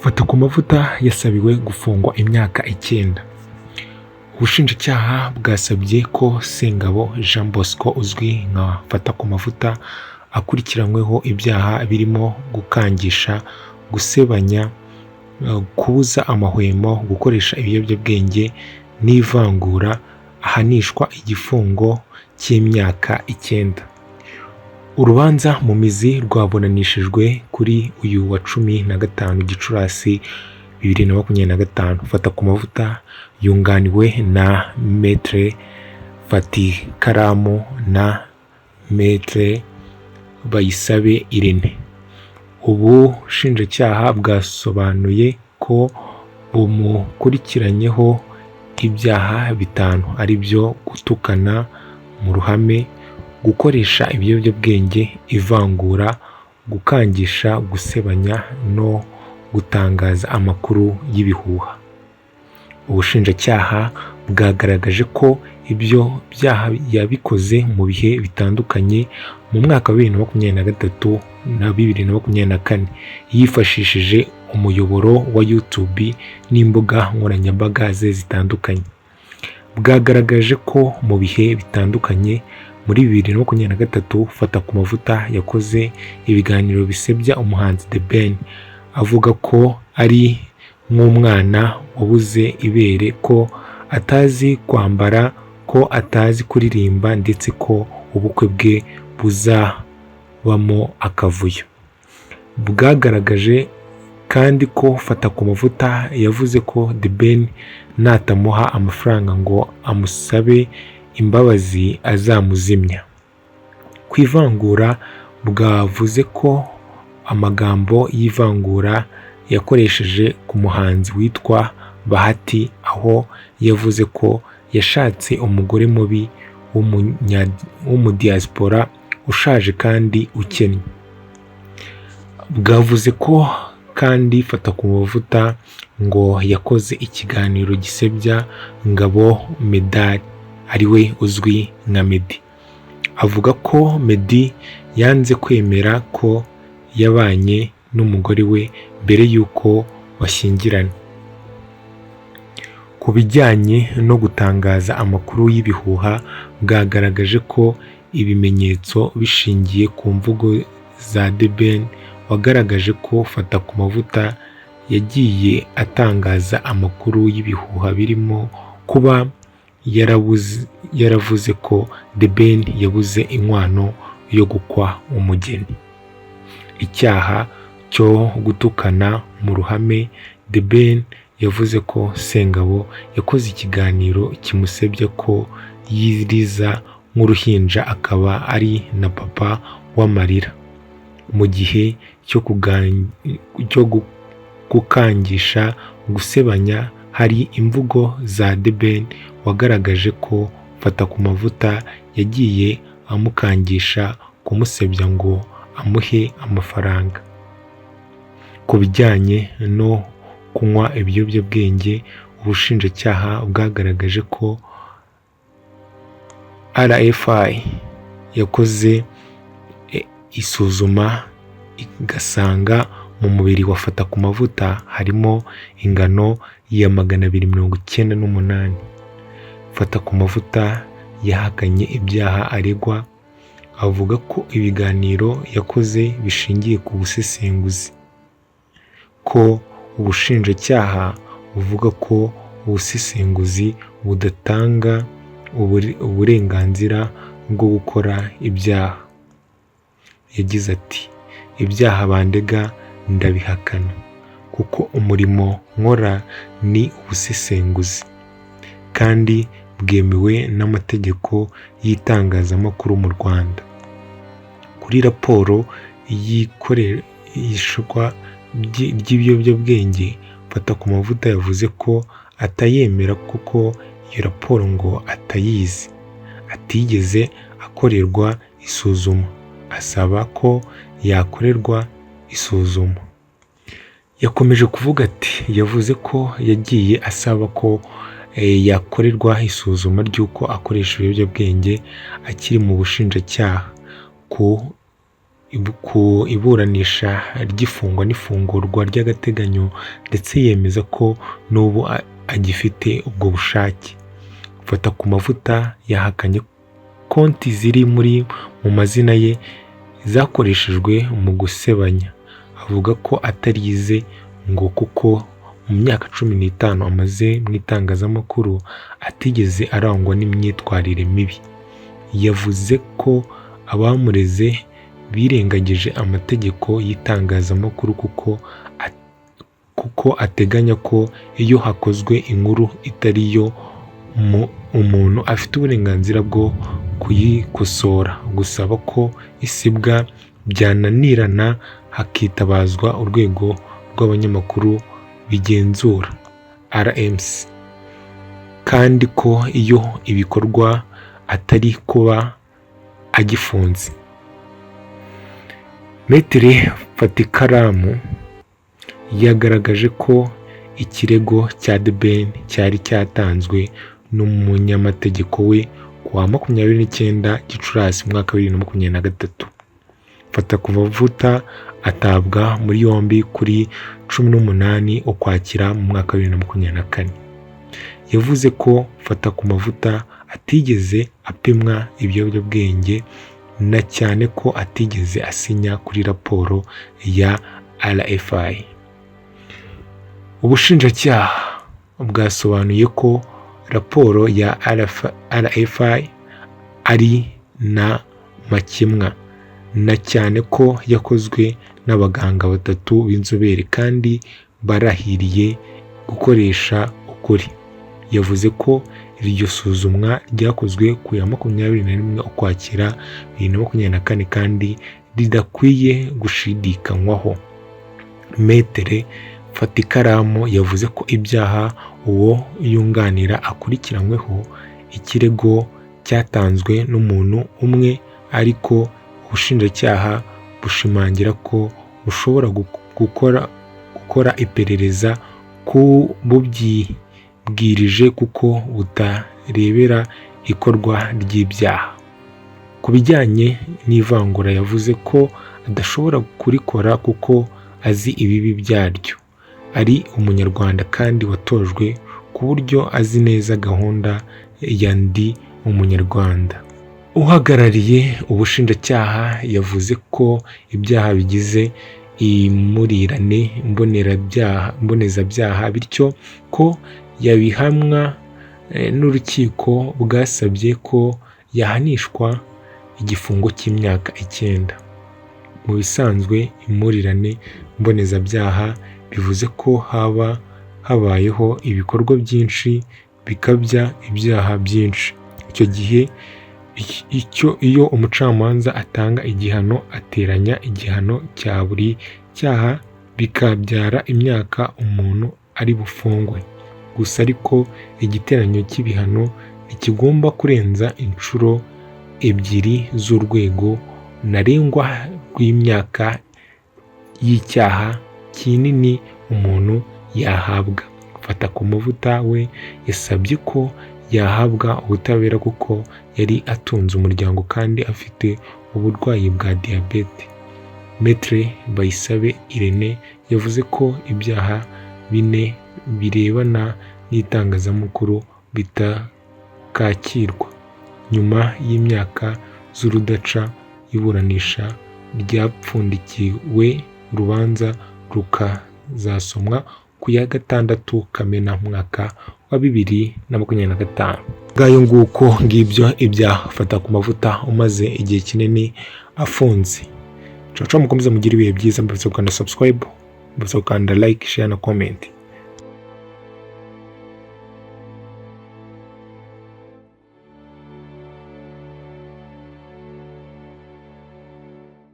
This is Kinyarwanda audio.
Fatakumavuta yasabiwe gufungwa imyaka 9. Ubushinjacyaha bwasabye ko Sengabo Jean Bosco uzwi nka Fatakumavuta akurikiranyweho ibyaha birimo gukangisha, gusebanya, kubuza amahwemo, gukoresha ibiyobyabwenge n'ivangura, ahanishwa igifungo cy'imyaka 9. Urubanza mu mizi rwaburanishijwe kuri uyu wa 15 Gicurasi 2025. Fatakumavuta yunganiwe na Maître Fatikaramu na Maître Bayisabe Irene. Ubushinjacyaha bwasobanuye ko bumukurikiranyeho ibyaha 5 aribyo gutukana mu ruhame, gukoresha ibiyobyabwenge, ivangura, gukangisha gusebanya no gutangaza amakuru y'ibihuha. Ubushinjacyaha bwagaragaje ko ibyo byaha yabikoze mu bihe bitandukanye mu mwaka wa 2023 na 2024, yifashishije umuyoboro wa YouTube n'imbuga nkoranyambaga ze zitandukanye. Bwagaragaje ko mu bihe bitandukanye muri 2023 Fatakumavuta yakoze ibiganiro bisebya umuhanzi The Ben, avuga ko ari nk'umwana wabuze ibere, ko atazi kwambara, ko atazi kuririmba ndetse ko ubukwe bwe buzabamo akavuyo. Bwagaragaje kandi ko Fatakumavuta yavuze ko The Ben natamuha amafaranga ngo amusabe imbabazi azamuzimya. Ku ivangura, bwavuze ko amagambo y'ivangura yakoresheje ku muhanzi witwa Bahati, aho yavuze ko yashatse umugore mubi w'umudiyasipora ushaje kandi ukennye. Bwavuze ko kandi Fatakumavuta ngo yakoze ikiganiro gisebya Ngabo Medard ariwe uzwi nka Meddy, avuga ko Meddy yanze kwemera ko yabanye n'umugore we mbere y'uko bashyingirana. Ku bijyanye no gutangaza amakuru y'ibihuha, bwagaragaje ko ibimenyetso bishingiye ku mvugo za The Ben wagaragaje ko Fatakumavuta yagiye atangaza amakuru y'ibihuha birimo kuba yaravuze ko The Ben yabuze inkwano yo gukwa umugeni. Icyaha cyo gutukana mu ruhame, The Ben yavuze ko Sengabo yakoze ikiganiro kimusebya ko yiriza nk'uruhinja akaba ari na papa w'amarira, mu gihe cyo gukangisha gusebanya hari imvugo za The Ben wagaragaje ko Fatakumavuta yagiye amukangisha kumusebya ngo amuhe amafaranga. Ku bijyanye no kunywa ibiyobyabwenge, ubushinjacyaha bwagaragaje ko RFI yakoze isuzuma igasanga mu mubiri wa Fatakumavuta harimo ingano ya 298. Fatakumavuta yahakanye ibyaha aregwa, avuga ko ibiganiro yakoze bishingiye ku busesenguzi, ko ubushinjacyaha buvuga ko ubusesenguzi budatanga uburenganzira bwo gukora ibyaha. Yagize ati ibyaha bandega ndabihakana kuko umurimo nkora ni ubusesenguzi kandi bwemewe n'amategeko y'itangazamakuru mu Rwanda. Kuri raporo y'ikoreshwa ry'ibiyobyabwenge, Fatakumavuta yavuze ko atayemera kuko iyo raporo ngo atayizi, atigeze akorerwa isuzuma, asaba ko yakorerwa isuzuma. Yakomeje kuvuga ati yavuze ko yagiye asaba ko yakorerwa isuzuma ry'uko akoresha ibiyobyabwenge akiri mu bushinjacyaha, ku Ku iburanisha ry'ifungwa n'ifungurwa ry'agateganyo, ndetse yemeza ko n'ubu agifite ubwo bushake. Fatakumavuta yahakanye konti ziri mu mazina ye zakoreshejwe mu gusebanya, avuga ko atari ize ngo kuko mu myaka 15 amaze mu itangazamakuru atigeze arangwa n'imyitwarire mibi. Yavuze ko abamureze birengagije amategeko y'itangazamakuru kuko ateganya ko iyo hakozwe inkuru itari yo umuntu afite uburenganzira bwo kuyikosora, gusaba ko isibwa, byananirana hakitabazwa urwego rw'abanyamakuru bigenzura RMC, kandi ko iyo ibikorwa atari kuba agifunze. Maître Fatikaramu yagaragaje ko ikirego cya The Ben cyari cyatanzwe n'umunyamategeko we ku wa 29 Gicurasi mu mwaka wa 2023. Fatakumavuta atabwa muri yombi kuri 18 Ukwakira mu mwaka wa 2024. Yavuze ko Fatakumavuta atigeze apimwa ibiyobyabwenge na cyane ko atigeze asinya kuri raporo ya RFI. Ubushinjacyaha bwasobanuye ko raporo ya RFI ari nta makemwa, na cyane ko yakozwe n'abaganga batatu b'inzobere kandi barahiriye gukoresha ukuri. Yavuze ko iryo suzumwa ryakozwe ku ya 21 Ukwakira 2024 kandi ridakwiye gushidikanywaho. Maître Fatikaramu yavuze ko ibyaha uwo yunganira akurikiranyweho ikirego cyatanzwe n'umuntu umwe, ariko ubushinjacyaha bushimangira ko bushobora gukora iperereza ku bubyibwirije kuko butarebera ikorwa ry'ibyaha. Ku bijyanye n'ivangura yavuze ko adashobora kurikora kuko azi ibibi byaryo. Ari umunyarwanda kandi watojwe ku buryo azi neza gahunda ya Ndi Umunyarwanda. Uhagarariye ubushinjacyaha yavuze ko ibyaha bigize impurirane mbonezabyaha, bityo ko yabihamwa n'urukiko bwasabye ko yahanishwa igifungo cy'imyaka 9. Mu bisanzwe impurirane mbonezabyaha bivuze ko haba habayeho ibikorwa byinshi bikabya ibyaha byinshi. Icyo gihe iyo umucamanza atanga igihano ateranya igihano cya buri cyaha bikabyara imyaka umuntu ari bufungwe. Gusa ariko igiteranyo cy'ibihano ntikigomba kurenza inshuro 2 z'urwego ntarengwa rw'imyaka y'icyaha kinini umuntu yahabwa. Fatakumavuta we yasabye ko yahabwa ubutabera kuko yari atunze umuryango kandi afite uburwayi bwa diyabete. Maître Bayisabe Irene yavuze ko ibyaha 4 birebana n'itangazamakuru bitakakirwa. Nyuma y'imyaka z'urudaca iburanisha ryapfundikiwe, urubanza rukazasomwa ku ya 6 Kamena mwaka wa 2025. Ngayo nguko, ngibyo ibya Fatakumavuta umaze igihe kinini afunze. Ciao, mukomeze mugire ibihe byiza. Mbibutsa gukanda subscribe, mbibutsa gukanda like, share na comment.